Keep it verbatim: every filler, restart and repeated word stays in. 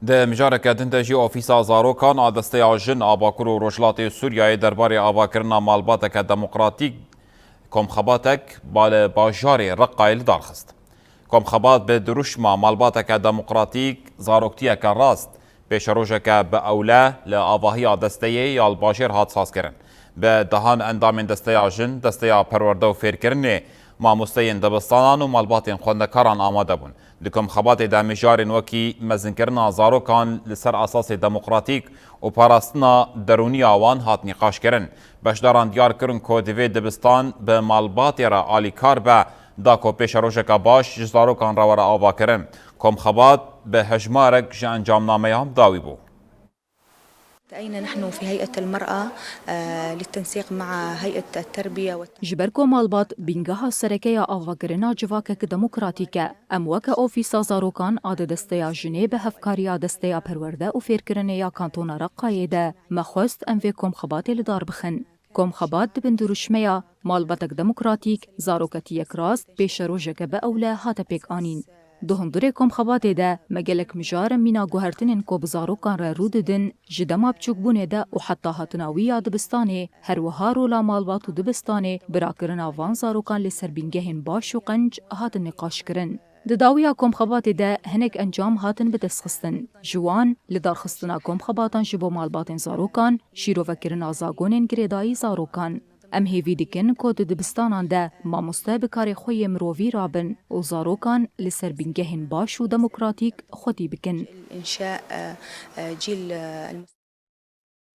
Di mijareke din de jî Ofîsa Zarokan a Desteya Jin a Bakur û Rojhilatê Sûriyeyê derbarê avakirina malbateke demokratîk, komxebatek ba li bajarê Reqayê li dar xist. Komxebat bi dirûşma malbateke demokratîk, zaroktiyeke rast, pêşerojeke bi ewle li avahiya desteyê ya li bajêr hat sazkirin. Bi dehan endamên Desteya Jin, Desteya Perwerde û Fêrkirinê, mamosteyên dibistanan û malbatên xwendekaran amade bûn. Di komxebatê de mijarên wekî mezinkirina zarokan li ser esasê demokratîk û parastina derûniya wan hat nîqaşkirin. Beşdaran diyar kirin ku divê dibistan bi malbatê re alîkar be, da ku pêşerojeke baş ji zarokan re were avakirin. Komxebat bi hejmarek ji encamnameyan bi dawî bû. التقينا نحن في هيئة المرأة، آه، للتنسيق مع هيئة التربية والتعليم. Ji ber ku malbat bîngeha sereke ya avakirina civakek demokratîk e, em weke Ofîsa Zarokan a di Desteya Jinê bi hevkariya Desteya Perwerde û Fêrkirinê ya Kantona Reqayê de me xwest em vê komxebatê li dar bixin. Komxebat di bin dirûşmeya malbatek demokratîk, zaroketiyek rast, pêşerojeke bi ewle hate pêk anîn. Di hundirê komxebatê de me gelek mijar mîna guhertinên ku bi zarokan re rû didin, ji dema biçûkbûnê de û heta hatina wî ya dibistanê, her wiha rola malbat û dibistanê bi rakirina van zarokan li ser bîngehên baş û qenc hatin nîqaşkirin. Di dawiya komxebatê de hinek encam hatin bidestxistin. Ji wan, lidarxistina komxebatan ji bo malbatên zarokan, şîrovekirina zagonên girêdayî zarokan. Em hêvî dikin ku di dibistanan de mamoste bi karê xwe yê mirovî rabin û zarokan li ser bîngehên baş û demokratîk xwedî bikin. إنشاء، آه، آه، جيل، آه،